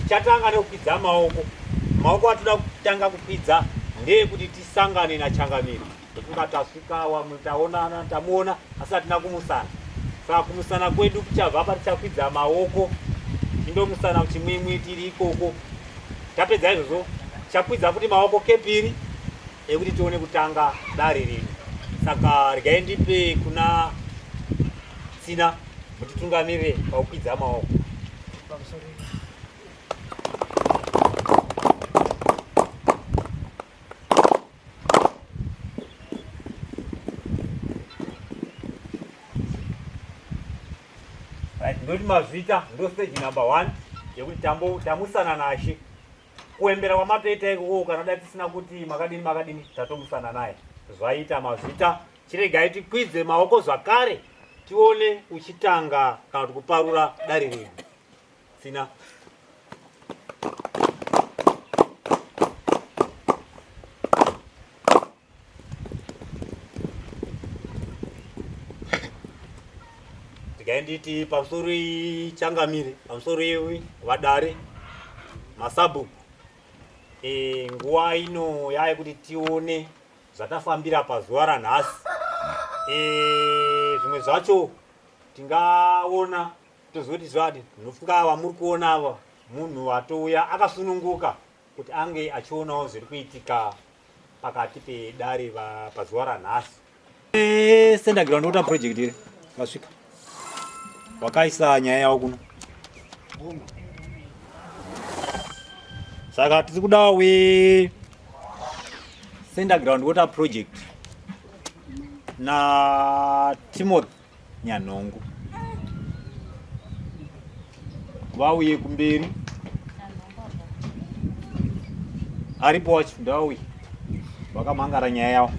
Tichatanga nekukwidza maoko. Maoko atoda kutanga kukwidza ndeyekuti tisangane naChangamire. Ndofunga tasvika wamwe taonana tamuona asi hatina kumusana. Saka kumusana kwedu kuchabva patichakwidza maoko tindomusana kuchimwimwi tiri ikoko. Tapedza izvozvo tichakwidza futi maoko kepiri ekuti tione kutanga dare redu. Saka regai ndipe kuna Tsina mutitungamirire pakukwidza maoko. Right, ndoti mazvita ndo stage number one yekuti tambo tamusana nashe kuembera kwamatoita ikoko kana dai tisina kuti makadini makadini tatomusana naye zvaita mazvita chiregai tikwidze maoko zvakare tione uchitanga kana kuti kuparura dare redu Tsina. Regai nditi pamusoro changamire, pamusoro yewe vadare, masabhuku. E, nguva ino yaye kuti tione zvatafambira pazuva ranhasi. E, zvimwe zvacho tingaona Tozoti zvadi ndinofunga vamuri kuona ava munhu atouya akasununguka kuti ange achionawo zviri kuitika pakati pedare pazuva ranhasi. Senda ground water project here vasvika wakaisa nyaya yavo kuno saka tiri kudawo we Sender ground water project na Timothy Nyanhongo vauye kumberi aripo wacho ndauye vakamhangara nyaya yavo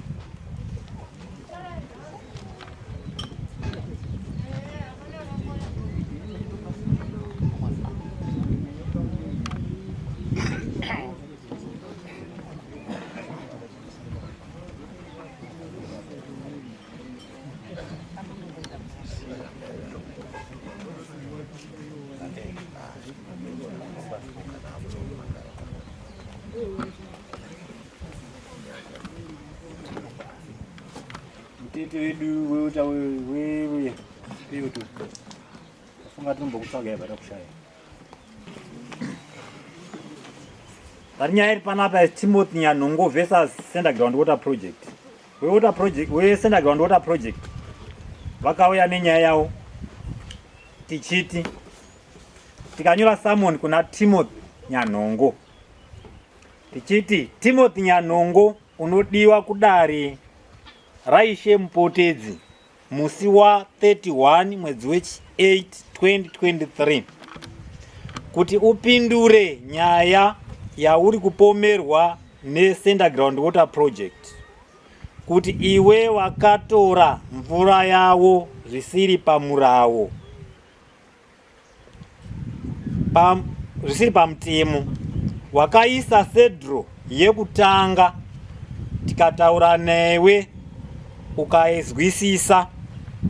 Mutete wedu weuta wewe wewe funga tinombokutsvaga yabata kushaya But nyaya iri panapa is Timothy Nyanhongo versus Center Ground Water Project. WeWater Project, weCenter Ground Water Project vakauya nenyaya yavo tichiti tikanyora summon kuna Timothy Nyanhongo tichiti Timothy Nyanhongo unodiwa kudare raIshe Mupotedzi musi wa 31 mwedzi wechi 8 2023 kuti upindure nyaya yauri kupomerwa neCenter Water Project kuti iwe wakatora mvura yawo zvisiri pamurawo zvisiri pamutemo wakaisa sedro yekutanga tikataura newe ukaizwisisa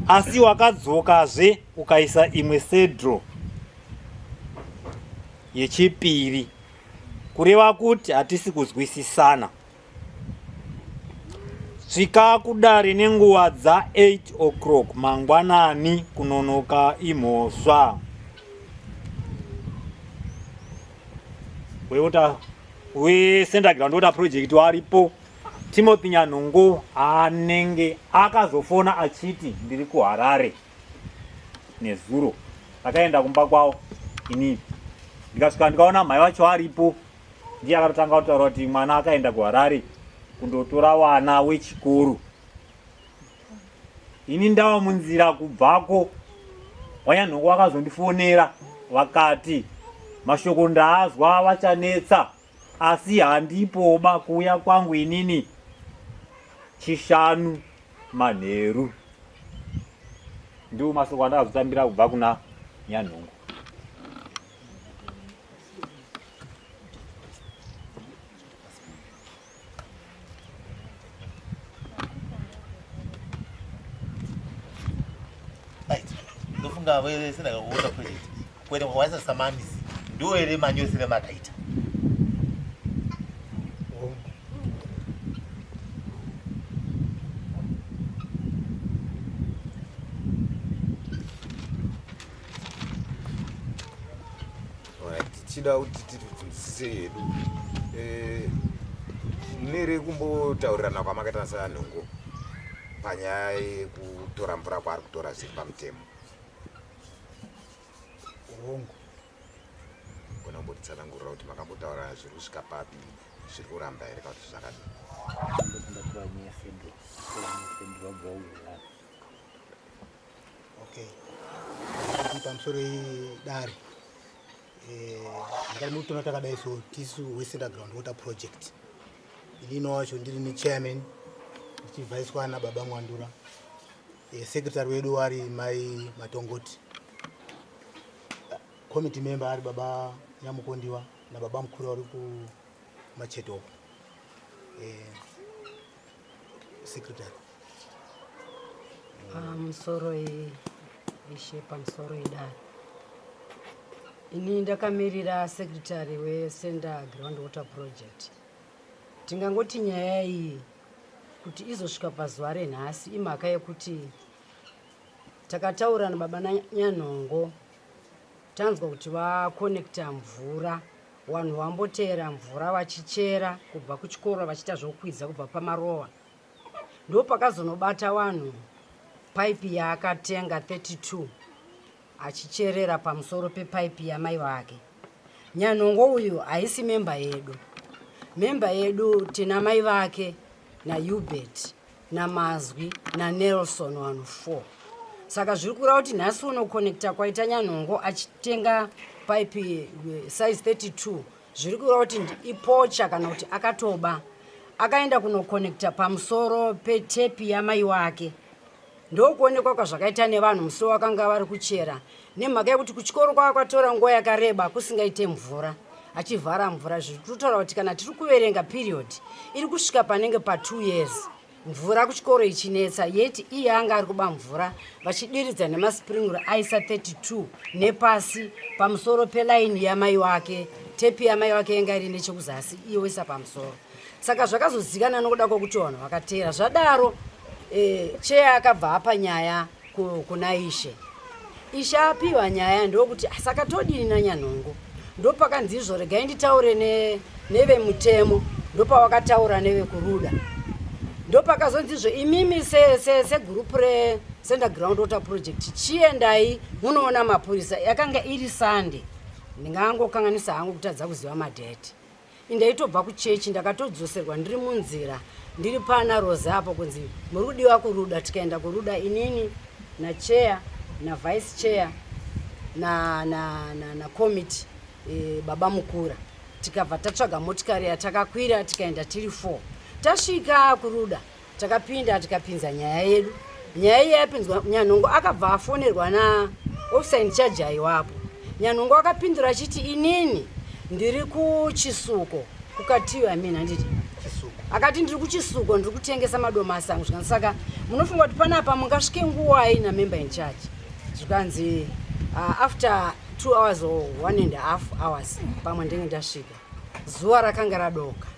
asi wakadzokazve ukaisa imwe sedro yechipiri kureva kuti hatisi kuzwisisana Svika kudare nenguva dza 8 o'clock mangwanani kunonoka imhosva. Wewater weCenter Ground Water Project waripo Timothy Nyanhongo anenge akazofona achiti ndiri kuHarare nezuro. Akaenda kumba kwavo inini ndikasvika ndikaona mhai vacho aripo Ndiye akatotanga kutaura kuti mwana akaenda kuHarare kundotora wana wechikoro. Ini ndava munzira kubvako, wanyanhongo vakazondifonera vakati mashoko ndaazwa vachanetsa asi handipoba kuuya kwangu inini chishanu manheru. Ndiwo mashoko andakazotambira kubva kuna Nyanhongo. Right. Ndofunga vese ndakakuona project. Kuenda kwawaisa samanisi. Ndiwo here manyoresere makaita? Tichida kuti tibvunzisise hedu eh, mune kumbotaurirana kwamakaita nasanhongo panyaya yekutora mvura kwaari kutora zviri pamutemo? Hongu. Gona kumbotitsanangurira kuti makambotaurana zviri kusvika papi, zviri kuramba here kana kuti zvakadii? Okay. Pamusoro dare ndakati mutona takadai so tisu wesender ground water project inini wacho ndiri ni chairman ndichivhaiswa nababa Mwandura secretary wedu ari mai Matongoti, committee member ari baba Nyamukondiwa nababa Mukuru vari kumacheto uko, secretary. Pamusoro ishe, pamusoro idare, ini ndakamirira secretary weSender Ground Water Project. Tingangoti nyaya iyi kuti izosvika pazuva renhasi imhaka yekuti takataura nababa Nyanhongo, tanzwa kuti vakonekta mvura. Vanhu vamboteera mvura vachichera kubva kuchikoro, vachiita zvokwidza kubva pamarova, ndo pakazonobata vanhu paipi yaakatenga 32 achicherera pamusoro pepaipi yamai vake. Nyanhongo uyu haisi memba yedu. Memba yedu tina mai vake naHubert naMazwi naNelson, vanhu 4. Saka zviri kureva kuti nhasi unokonekta kwaita Nyanhongo achitenga paipi size 32, zviri kureva kuti ipocha kana kuti akatoba, akaenda kunokonekta pamusoro petepi yamai wake. Ndokuonekwa kwazvakaita nevanhu musi wakanga vari kuchera, nemhaka yekuti kuchikoro kwava kwatora nguva yakareba kusingaite mvura, achivhara mvura. Zviri kutaura kuti kana tiri kuverenga period iri kusvika panenge pa2 years mvura kuchikoro ichinetsa, yeti iye anga ari kuba mvura vachidiridza nemasprinkler, aisa 32 nepasi pamusoro pelaini yamai wake. Tepi yamai wake yanga iri nechekuzasi, iye oisa pamusoro. Saka zvakazozikana nokuda kwokuti vanhu vakateera. Zvadaro cheya akabva apa nyaya kuna ishe. Ishe apiwa nyaya ndokuti, ah, saka todini naNyanhongo? Ndopakanzi izvo regai nditaure nevemutemo. Ndopawakataura nevekuruda, ndopakazonzi izvo imimi segurupu reSender Ground Water Project chiendai munoona mapurisa. Yakanga iri Sunday, ndingangokanganisa hangu kutadza kuziva madheti. Indaitobva kuchechi, ndakatodzoserwa ndiri munzira, ndiri pana Rosa apo, kunzi muri kudiwa kuruda. Tikaenda kuruda, inini nacheya navice chair na committee baba Mukura. Tikabva tatsvaga motikari yatakakwira, tikaenda tiri 4. Tasvika kuruda, takapinda, tikapinza nyaya yedu. Nyaya iyi yapinzwa, Nyanhongo akabva afonerwa naofficer in charge aiwapo. Nyanhongo akapindura achiti, inini ndiri kuchisuko kukatiyo, I mean, handiti? Akati, ndiri kuchisuko, ndiri kutengesa madomasi angu. Zvikanzi, saka munofunga kuti panapa mungasvike nguwai namember in charge? Zvikanzi, after 2 hours or 1.5 hours pamwe ndenge ndasvika. Zuva rakanga radoka.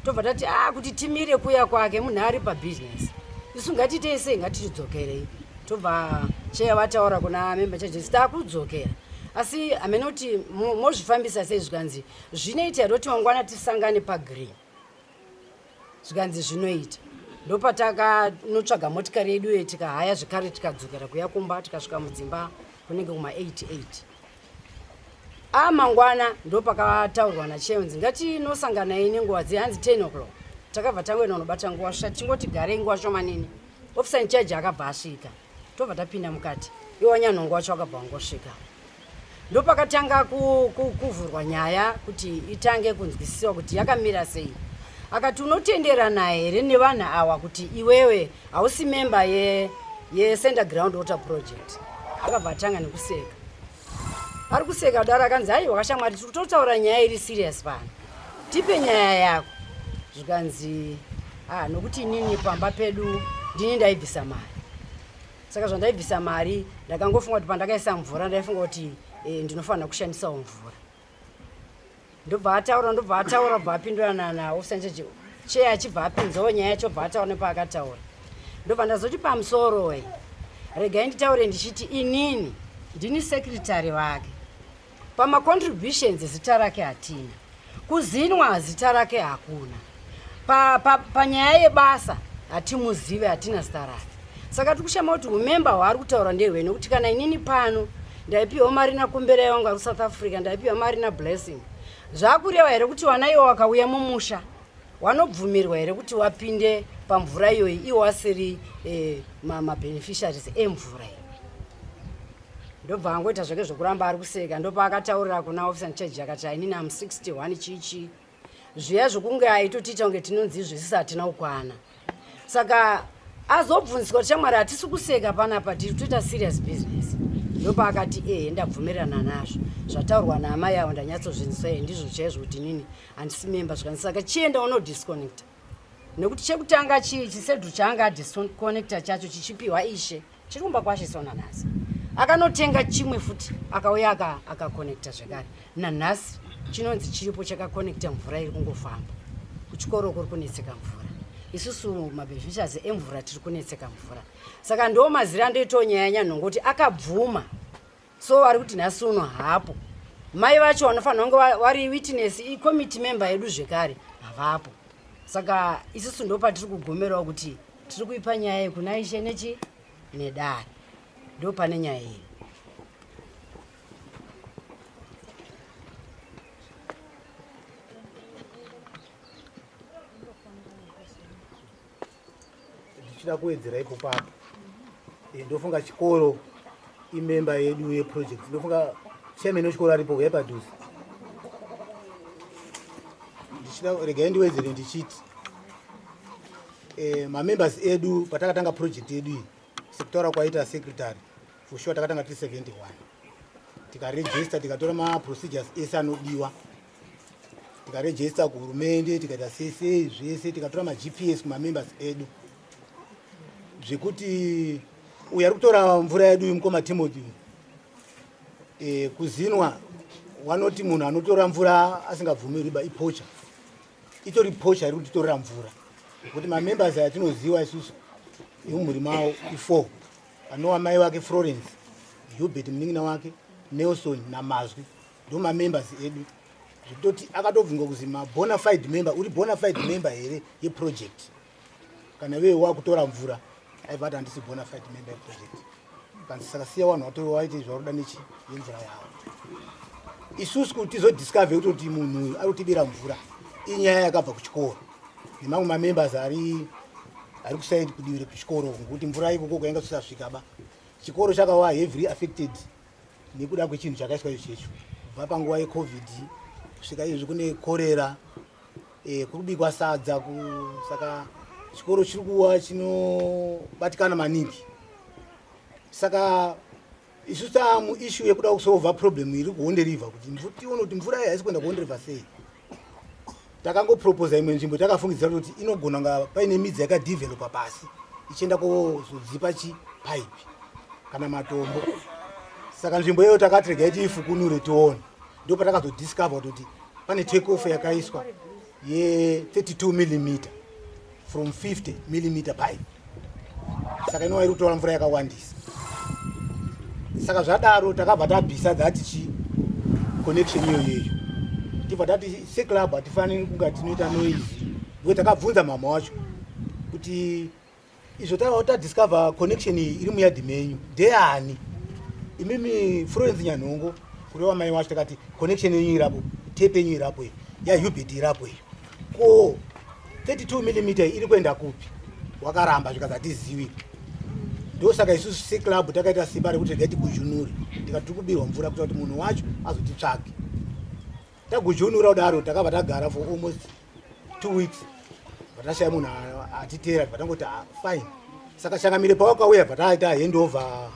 Tobva tati a kuti timire kuya kwake, munhu ari pabhizinesi, isu ngatiitei sei? Ngatidzokerei. Tobva cheya vataura kuna member charges, takudzokera, asi hamene kuti mozvifambisa sei. Zvikanzi, zvinoita here kuti mangwana tisangane pagreen? Zvikanzi, zvinoita. Ndopatakanotsvaga motikari yedu iyo, tikahaya zvekare, tikadzokera kuya kumba. Tikasvika mudzimba kunenge kuma88 a mangwana. Ndopakataurwa nachenzi, ngatinosanganai nenguva dzehanzi 10 o'clock. Takabva tangoenda kunobata nguva sva, tingoti garei nguva shomanini. Officer in charge akabva asvika, tobva tapinda mukati. Iwo Nyanhongo wacho akabva wangosvika. Ndopakatanga kuvhurwa nyaya kuti itange kunzwisisiwa kuti yakamira sei. Akati, unotenderana here nevanhu awa kuti iwewe hausi memba yeCenter Ground Water Project? Akabva atanga nekuseka. Ari kuseka kudaro, akanzi, aiwa kashamwari, tiri kutotaura nyaya iri serious pano, tipe nyaya yako. Zvikanzi, ah, nokuti inini pamba pedu ndini ndaibvisa mari. Saka zvandaibvisa mari, ndakangofunga kuti pandakaisa mvura, ndaifunga kuti ndinofanira kushandisawo mvura. Ndobva ataura, ndobva ataura, bva apindurana naofficer in charge. Chair achibva apinzawo nyaya yacho, bva ataura nepaakataura. Ndobva ndazoti pamusoro we, regai nditaure ndichiti inini ndini secretary vake. Pamacontributions zita rake hatina, kuzinwa zita rake hakuna, panyaya pa, pa yebasa hatimuzive, hatina zita rake. Saka tiri kushama kuti umemba hwaari kutaura ndehwei, nekuti kana inini pano ndaipiwa mari nakumberai wangu ari kuSouth Africa, ndaipiwa mari naBlessing, zvakureva here kuti wana iwo wakauya mumusha wanobvumirwa here kuti wapinde pamvura iyoyi iwo asiri eh, mabeneficiaries emvura iyo? Ndobva angoita zvake zvokuramba ari kuseka. Ndopaakataurira kuna officer in charge akati inini am 61 chichi zviya zvokunge aitotiita kunge tinonzi izvo isisi hatina kukwana. Saka azobvunziswa kuti shamwari hatisi kuseka panapa, tiri kutoita serious business. Ndopaakati ehe, ndabvumirana nazvo zvataurwa naamai avo, ndanyatsozvinzwa, ehe ndizvo chaizvo kuti inini handisi memba. Zvikanzi saka chienda unodisconnecta, nekuti chekutanga chisedhu chaanga adisconnecta chacho chichipiwa ishe chiri kumba kwashe sona nhasi akanotenga chimwe futi akauya akakonekta zvekare nanhasi chinonzi chiripo chakakonekta. Mvura iri kungofamba kuchikoro kuri kunetseka mvura, isusu mabeneficiaries emvura tiri kunetseka mvura. Saka ndo mazira andoitawo nyaya Nyanhongo kuti akabvuma, so vari kuti nhasi uno hapo. Mai vacho vanofanira kunge vari witness, icommittee member yedu zvekare, havapo. Saka isusu ndo patiri kugomerawo kuti tiri kuipa nyaya yekuna ishe nechi nedare, ndo pane nyaya iyi. Ndichida kuwedzera ipo papo, ndofunga chikoro imemba yedu yeproject. Ndofunga chairman wechikoro aripo uya padhuze. Ndichida regai ndiwedzere ndichiti mamembers edu patakatanga project yedu iyi, sekutaura kwaita secretary, for sure takatanga tiri 71, tikaregister, tikatora maprocedures ese anodiwa, tikaregister kuhurumende, tikaita sese zvese, tikatora maGPS kumamembers edu, zvekuti uyu ari kutora mvura yedu mukoma Timothy, kuzinwa wanoti munhu anotora mvura asingabvumirwi ba ipoacher, itori poacher iri kutitorera mvura, nekuti mamembers aya tinoziva isusu emumhuri mavo i4, anova mai vake Florence, Hubert munin'ina wake, Nelson naMazwi, ndo mamembers edu, zvekutoti akatobvunzwa kuzi mabona fide member, uri bona fide member here yeproject kana iwewe wakutora mvura? Aibva ati handisi bona fide member yeproject. Kanzi saka siya vanhu vatore waite zvauri nechi yemvura yavo. Isusu kuti tizodiscover kutoti munhu uyu ari kutibira mvura, inyaya yakabva kuchikoro nemamwe mamembers ari kusaidi kudivi rekuchikoro, ngokuti mvura ikoko kwainga kusasvika ba. Chikoro chakava heavily affected nekuda kwechinhu chakaiswa ichecho, kubva panguva yeCovid kusvika izvi kune korera, kuri kubikwa sadza, saka chikoro chiri kuwa chinobatikana maningi. Saka isu tamu issue yekuda kusolva problem iri kuHonde River, kuti tione kuti mvura iyi haisi kuenda kuHonde River sei. Takangoproposa imwe nzvimbo, takafungidzira kuti inogona kunga paine midzi yakadevelopa pasi ichienda kozodzipa chipaipi kana matombo. Saka nzvimbo iyoyo takati regai tiifukunure tione. Ndo patakazodiscover kuti pane take off yakaiswa ye32 millimeter from 50 millimeter pipe, saka inova iri kutora mvura yakawandisa. Saka zvadaro takabva tabvisa that chi connection iyoyeyo, tibva tati seclub hatifaniri kunga tinoita noise, because takabvunza mama wacho kuti izvo tadiscover connection iyi iri muyadhi menyu ndeyani imimi Florence Nyanhongo, kureva mai wacho. Takati connection yenyu irapo, tape yenyu irapo, iyi yaHubert irapo iyi, ko 32 millimeter iri kuenda kupi? Wakaramba, zvikanzi hatizivi. Ndosaka isusu seclub takaita simba rekuti regai tigujunure, tikati tiri kubirwa mvura, kuita kuti munhu wacho azotitsvage. Tagujunura kudaro, takabva tagara for almost 2 weeks, vatashaya munhu atiteera, vatangoti ah, fine. Saka Changamire pawakauya, bva handover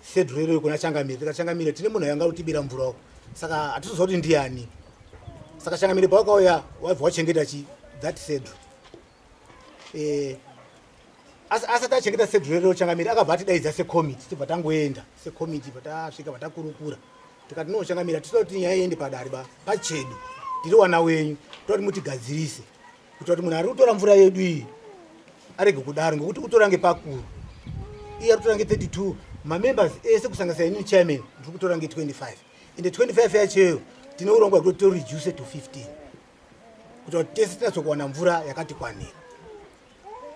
sedhu rero kuna Changamire. Tika Changamire, tine munhu anga kutibira mvura uko, saka hatisiziva kuti ndiani. Saka Changamire pawakauya, wabva wachengeta chi that sedhu. Asati achengeta sedhu rero, Changamire akabva atidaidza secommittee, tibva tangoenda secommittee. Bva tasvika, bva takurukura. Tikati no changamira, tinoda kuti nyaya iende padare ba pachedu, tiri wana wenyu, toda kuti mutigadzirise kuitira kuti munhu ari kutora mvura yedu iyi arege kudaro, ngekuti kutora ngepakuru, iye ari kutora nge32, mamembers ese kusanganisira inini chairman ndiri kutora nge25, ende 25 yachoyo tine urongwa hwekuti toreduce to 15 kuitira kuti tese tinatsokuwana mvura yakati kwanira.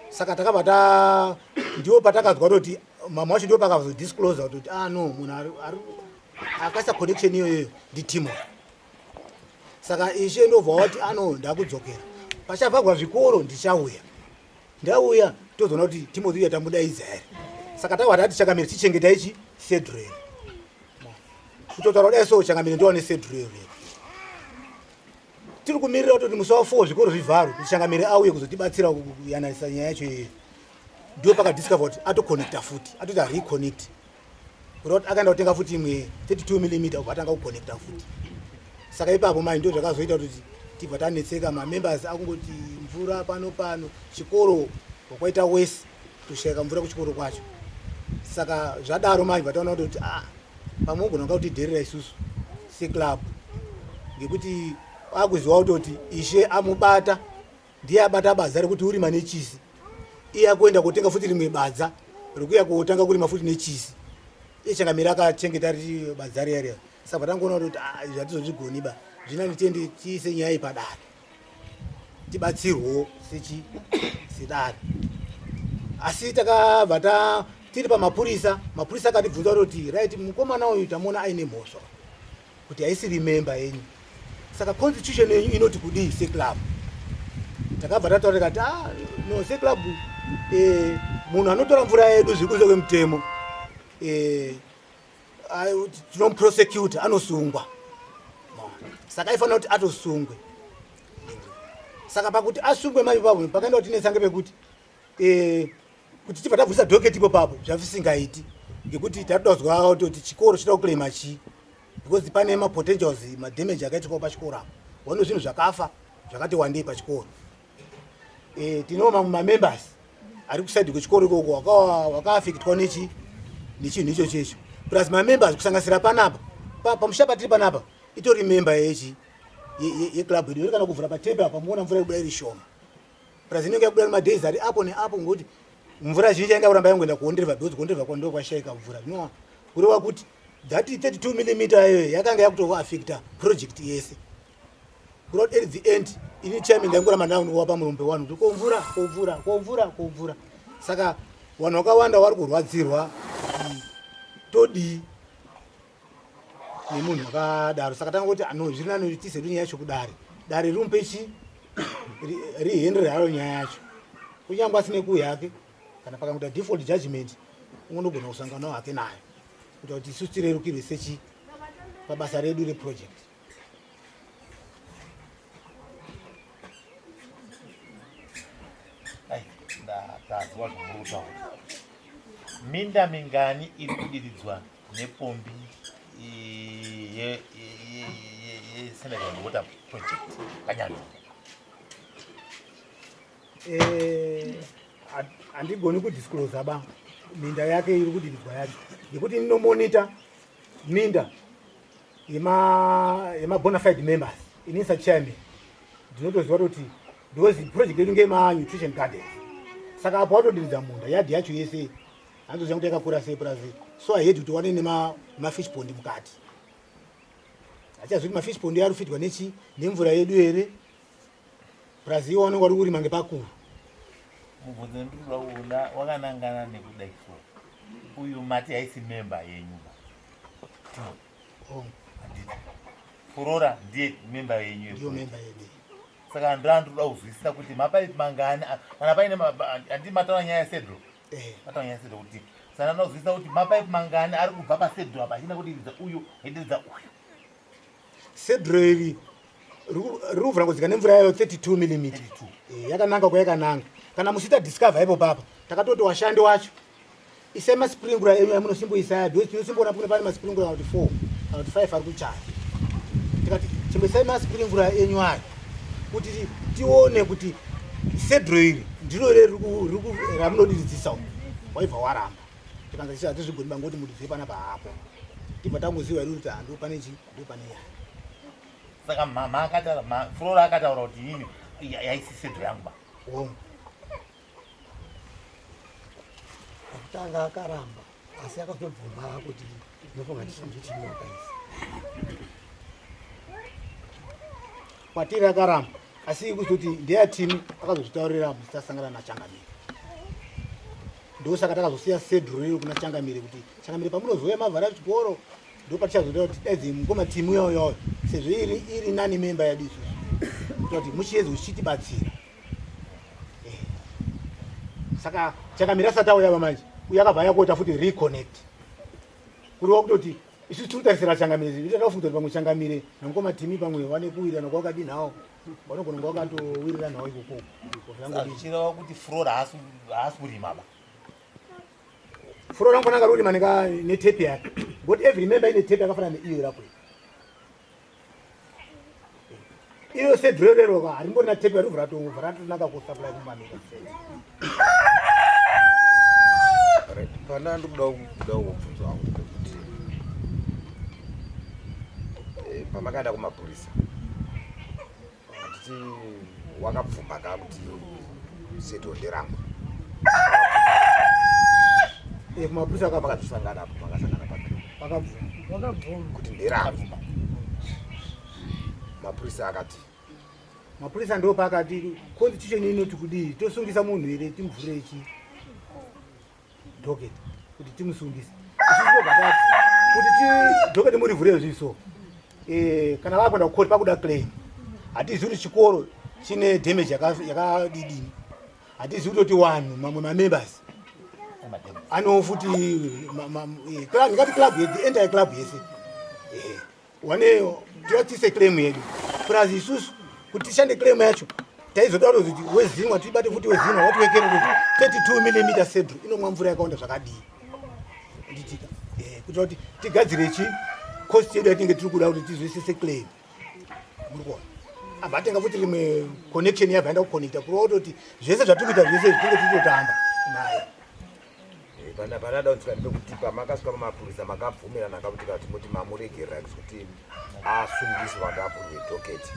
Saka takabva ta ndiwo patakazwa kuti mama wacho ndiwo pakazodisclose kuti ah no, munhu akaisa connection iyoyo ndiTimothy. Saka ishe ndobva wati ano ah, ndakudzokera pachavhagwa zvikoro, ndichauya, ndauya tozoona kuti Timothy uya tamudaidza here. Saka tava tati changamire tichengeta ichi sedrel, kutotaura kudai so changamire ndowane sedrel. Tiri kumirira kutoti musi wa4 zvikoro zvivharwe kuti changamire auye kuzotibatsira kuyananisa nyaya yacho iyoyo. Ndiwo pakadiscover kuti atoconnecta futi, atoita reconnect, kureva kuti akaenda kutenga futi imwe 32 mm ubva atanga kuconnecta futi. Saka ipapo mai ndio zvakazoita kuti tibva tanetseka, mamembers akungoti mvura pano pano, chikoro wakwaita wese toshayika mvura kuchikoro kwacho. Saka zvadaro manje vataona kuti ah, pamwe ugona kunga kutidherera isusu seclub, ngekuti akuziva kutoti ishe amubata, ndiye abata badza rekuti urima nechisi, iye akuenda kotenga futi rimwe badza rekuya kotanga kurima futi nechisi, iye changamira akachengeta riri badza riya riya. Saka tangoona kuti ah, izvi hatizozvigoni ba, zvinani tiende tiise nyaya iyi padare tibatsirwo sechi sedare. Asi takabva ta tiri pamapurisa, mapurisa akatibvunza kuti right, mukomana uyu tamuona aine mhosva kuti haisiri memba yenyu, saka constitution yenyu inoti kudii seclub? Takabva tataura tikati ah, no, seclub eh, munhu anotora mvura yedu zviri kunze kwemutemo eh, tinomuprosecute, anosungwa. Saka aifanira kuti atosungwe. Saka pakuti asungwe manje papo pakaenda kuti tinetsange pekuti eh, kuti tibva tabvisa docket ipo papo zvavisingaiti, ngekuti tatodazwa kutoti chikoro chida kuclaima chii, because pane mapotentials madamage akaitikawo pachikoro apo, wane zvinhu zvakafa zvakati wandei pachikoro. E, tino mamwe mamembers ari kusaidi kwechikoro ikoko wakaafektwa nechi nechinhu icho checho, plus mamembers kusanganisira panapa pamusha patiri panapa itori member yechi yeclub yedu, kana kuvhura patepe apa muona mvura ikubuda iri shoma, plus inenge yakubuda madays ari apo neapo, ngokuti mvura zhinji yainga kuramba yangoenda kuondereva, because kuondereva kwando kwashaika mvura. Zvinova kureva kuti that 32 millimeter iyoyo yakanga yakutoafecta project yese, kureva kuti at the end ini chairman ndaingoramba ndakuwapa murombe wanhu kuti komvura komvura komvura komvura. Saka vanhu vakawanda vari kurwadzirwa kuti todii nemunhu akadaro. Saka tanga kuti ano zviri nani kuti tiise nyaya yacho kudare, dare rimupe chi rihendere haro nyaya yacho, kunyange asine kuuya hake, kana pakangoita default judgment unondogona kusanganawo hake nayo, kuita kuti isusu tirerukirwe sechi pabasa redu reproject. Ai, ndatadzwa zvamuri kutaura. Minda mingani iri kudiridzwa nepombi yeSenegal Water Project Kanyando? Eh, handigoni kudisclosa ba minda yake iri kudiridzwa yacho, ngekuti ndinomonita minda yemabonafide members ini sachairman ndinotoziva kuti, because project yedu ngema nutrition gardens, saka apo watodiridza munda yadhi yacho yese handizoziva kuti yakakura sei, plus so I heard kuti wane nemafish pond mukati, hachazivi kuti mafish pond ari kufidwa nechi nemvura yedu here, plus iwo wanenge wari kurima ngepakuru. Mubvunzo ndinoda kuona wakanangana nekudai so, uyu mati haisi memba yenyu ba Timothy? Oh. Handiti Furora ndiye memba yenyu? Ndiyo memba yedu. Saka ndoda kuzwisisa kuti mapaipi mangani kana paine handiti mataura nyaya yesedro? Eh. Mataura nyaya yesedro kuti, saka ndoda kuzwisisa kuti mapaipi mangani ari kubva pasedro apa achienda kudiridza uyu, achidiridza uyu. Sedro iri riri kuvhura kudzika nemvura yayo 32 mm. 32. Eh, yakananga kwayakananga. Kana musita discover ipo papa takatoti washandi wacho isai masprinkler enyu amunosimboisaya, because tinosimboona kune pane masprinkler kana kuti 4 kana kuti 5 ari kuchaya, tikati chimboisai masprinkler enyu ayo kuti tione kuti sedro iri ndiro ramunodiridzisa umu. Waibva waramba, tikanzi hatizvigoni bangoti muridzei panapa hapo. Tibva tangoziva hedu kuti ndo pane chi ndo pane nyaya. Saka mama akataura, Flora akataura kuti inini yaisi sedro yangu ba. Hongu. Pakutanga akaramba asi akazobvuma kuti ndinofunga nditimi wakaisa. Kwatiri akaramba asi kuzoti ndeyatimi akazozvitaurira musi tasangana nachangamire. Ndosaka takazosiya sedro iro kuna changamire kuti changamire pamunozouya mavhara chikoro ndopatichazoda kuti daidze mukoma timu yayo sezvo iri iri nani memba yedu isusu kuita kuti muchiedze uchitibatsira. Saka changamire asati auya vamanje uye akabva yakuita futi reconnect kureva kutoti isu tiri kutarisira changamire takafunga kuti pamwe changamire namukoma timi pamwe vane kuwirirana kwakadini hawo vanogona kunge vakatowirirana hawo ikoko. Zvichireva kuti Flora haasi kurima ba. Flora anofana kunge ari kurima netepi yake ngokuti every member ine tepi yakafanana neiyo irapo iyi. Iyo sedrerero ka harimborina tepi yarivhura tovhura ratonaka kusupply kumamika. Right. Pana ndikuda kuda kubvunza wangu kuti pamakaenda kumapurisa handiti wakabvuma ka kuti seto nderangu? Kumapurisa akabva. Makazosangana apo, makasangana papi? Vakabvuma. Wakabvuma. Kuti nderangu. Mapurisa akati mapurisa ndo paakati constitution inoti kudii, tosungisa munhu here timuvhure chi docket kuti timusungise. Isusu tobva tati kuti ti docket murivhure zviso kana vakuenda kukoti pakuda claim, hatizivi kuti chikoro chine damage yakadidini, hatizivi kutoti vanhu mamwe mamembers ano futi ndingati club yedu, entire club yese wane tiratise claim yedu. Plus isusu kuti tishande claim yacho taizoda kuti weZINWA tibate futi weZINWA watiwekere kuti 32 mm sedro inomwa mvura yakawanda zvakadii nditika kuitira kuti tigadzire chi cost yedu yatinenge tiri kuda kuti tizoisese claim. Muri kuona abva atenga futi rimwe connection yabva yaenda kuconnecta kureva kutoti zvese zvatiri kuita zvese zvitinge tichitotamba naye. Panada kunzwika ndepekuti pamakasvika pamapurisa makabvumirana kakuti kati muti mamuregerera kuti asungiswa kuti avhurwe docket,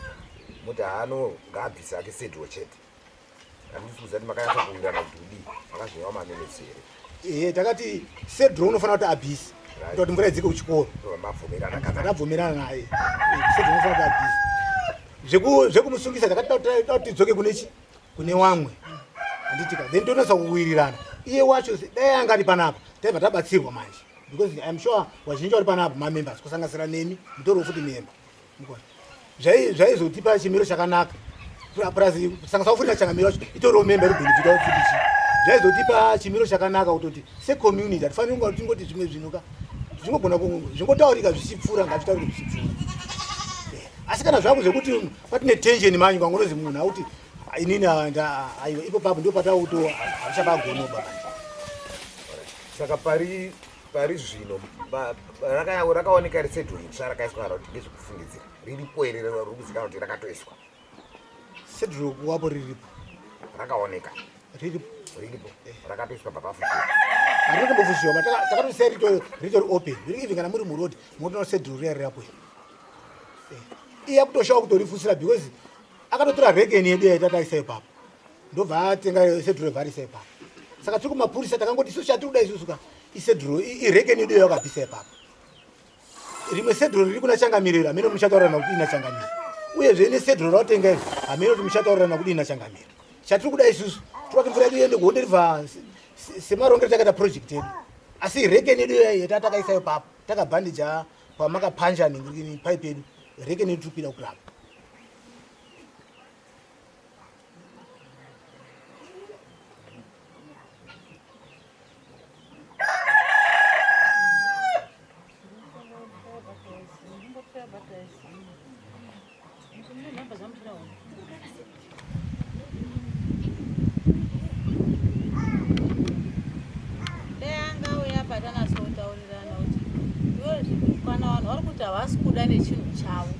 muti haano ngaabvise ake sedro chete. Handisi kuziva kuti makanyatsa kuwirirana kuti kudii, makazvinyawo maminutes here? Ehe, takati sedro unofanira kuti abvise kuita kuti mvura idzike kuchikoro. Mabvumirana kana? Takabvumirana naye sedro unofanira kuti abvise. Zvekumusungisa takati da kuti tidzoke kune chi kune wamwe handitika, then tonatsa kuwirirana iye wacho. Dai anga ari panapa taibva tabatsirwa manje because I'm sure vazhinji vari panapa mamembers kusanganisira nemi mutoriwo futi member. Mukona zvaizotipa chimiro chakanaka plus kusanganisa futi nachangamiro wacho itoriwo member iri futi chi zvaizotipa chimiro chakanaka kutoti secommunity hatifaniri kunga tingoti zvimwe zvinhu ka zvingogona zvingotaurika zvichipfuura, ngazvitaurike zvichipfuura. Asi kana zvako zvekuti patine tension manje kwangonozi munhu auti inini aiwa ipo papo ndipo patauto havichapagonoba manje. Saka pari zvino rakaoneka risedro itsva rakaiswa kana kuti ndezvekufungidzira riripo here riri kuzikanwa kuti rakatoiswa? Sedro kuwapo riripo. Rakaoneka? Riripo. Riripo, rakatoiswa papafushira? Harina kumbofushiwa, takatosiya ritori open riri. Even kana muri muroad munotoona sedro riya rirapo iri. Iye akutoshawa kutorifusira because akatotora rekeni yedu yaita taisa ipapo, ndobva atenga sedro vharisa ipapo. Saka tiri kumapurisa takangoti isusu chatiri kuda isusu ka isedro irekeni yedu yakabvisa ipapo. Rimwe sedro riri kuna changamiriro, hamene muchataurirana kudii nachangamiro. Uyezve nesedro raotenga izvi hamene kuti muchataurirana kudii nachangamiro. Chatiri kuda isusu tiri kuti mvura yedu iende kuHonde River semarongero takaita project yedu, asi rekeni yedu yata takaisa ipapo takabhandija pamakapanja nhingirini pipe yedu, rekeni yedu tiri kuida kuclub. Dai anga auya apa tanatsotaurirana kuti iwe kana vanhu vari kuti havasi kuda nechinhu chavo,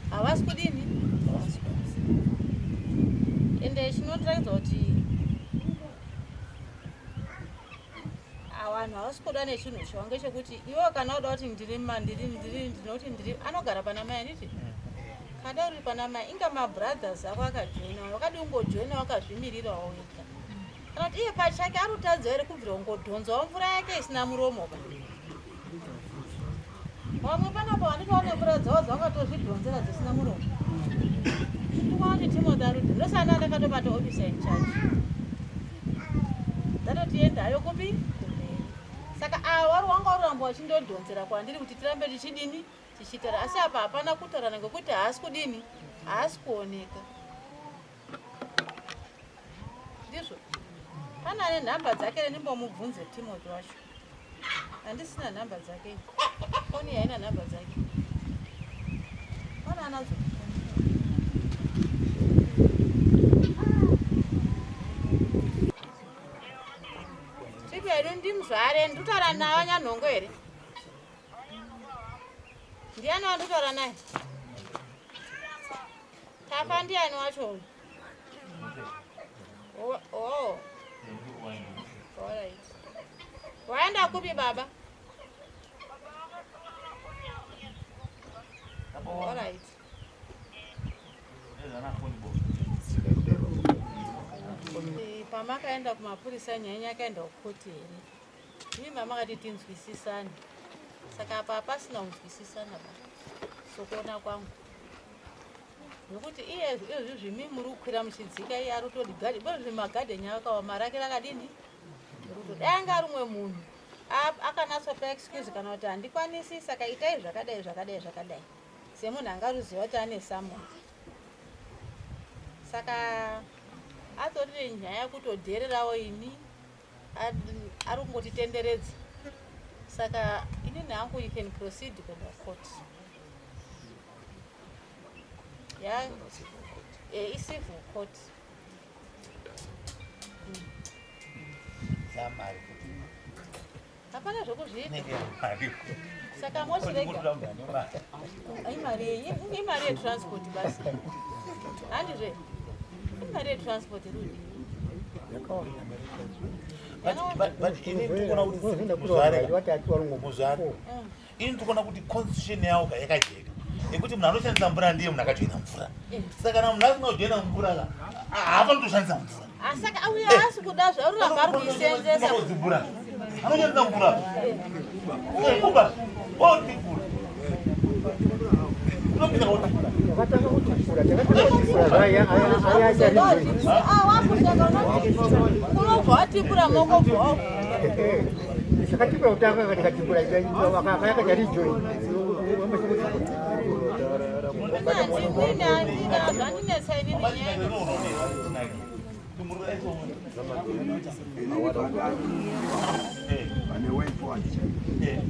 havasi kudini, havasi kuda. Ende chinotiratidza kuti vanhu Havasi kuda nechinhu chavo ngechekuti iwe kana uda kuti ndiri ndiri ndiri ndinoti ndiri anogara pana mai handiti kada uri pana mai inga mabrothers ako akajoina wakadi ungojoina wakazvimirirawo wega kana kuti iye pachake ari kutadza here kubvira ungodhonzawo mvura yake isina muromo ba vamwe panapa vanenge vane mvura dzavo dzavakatozvidhonzera dzisina muromo ndikuona kuti timothy arudi ndosana ndakatobata officer in charge ndatoti endayo kupi kumberi saka ava wari wanga uramba wachindodhonzera kwandiri kuti tirambe tichidini tichitaura asi apa hapana kutaurana ngekuti haasi kudini haasi kuoneka ndizvo pane ane nhamba dzake re ndimbomubvunze timothy wacho handisina nhamba dzake foni haina nhamba dzake pane anadzo Tripi yedu ndimuzvare ndikutaura nawo nyanhongo here ndiani wandikutaura naye Tafa ndiani wacho uyu? Oh, oh. Alright. Waenda kupi baba? Alright. Eh, pamakaenda kumapurisa nyaya yakaenda kukoti here? Imi mamakati tinzwisisane. Saka apa pasina kunzwisisana ba. Sokuona kwangu. Nokuti iye izvi zvimi muri kukwira muchidzika iye ari kutoti gadhi bo zvimagadheni akaoma rake rakadini ruto dai anga ari umwe munhu akanatsopa excuse kana kuti handikwanisi saka itai zvakadai zvakadai zvakadai semunhu anga ruziva kuti ane someone saka atorire nyaya kutodhererawo ini ari kungotitenderedza saka inini hangu you can proceed kuenda court ya eh, icivil court Zamari. Hapana zvokuzviita. Inenge mari. Saka mochirega. Imari imari yetransport basi. Handizve. Imari yetransport rudi. But but ini ndikuona kuti muzvare muzvare ini ndikuona kuti constitution yawo ka yakajeka yekuti munhu anoshandisa mvura ndiye munhu akajoina mvura eh. saka kana munhu asina kujoina mvura ka haafani kutoshandisa mvura ah, saka uyo eh. haasi kuda zvauramba ari kuisenzesa mvura anoshandisa mvura eh, kuba otikura unobva watikura moko bva Takatipura kutanga tikatipura yakacharijoyi. Zvandinetsa inini nyaya. Pane way forward chaiyo.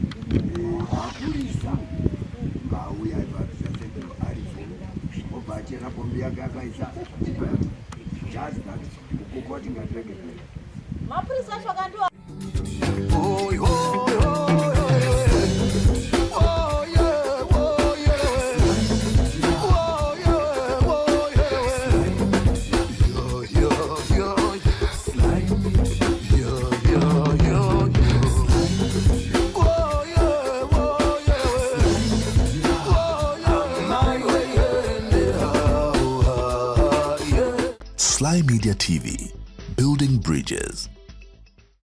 Mapurisa ngauya ipapisasendero aripo obva achera pombi yake akaisa just that kukoti ngatiregerere. Mapurisa acho akandiwa Slymedia TV, building bridges.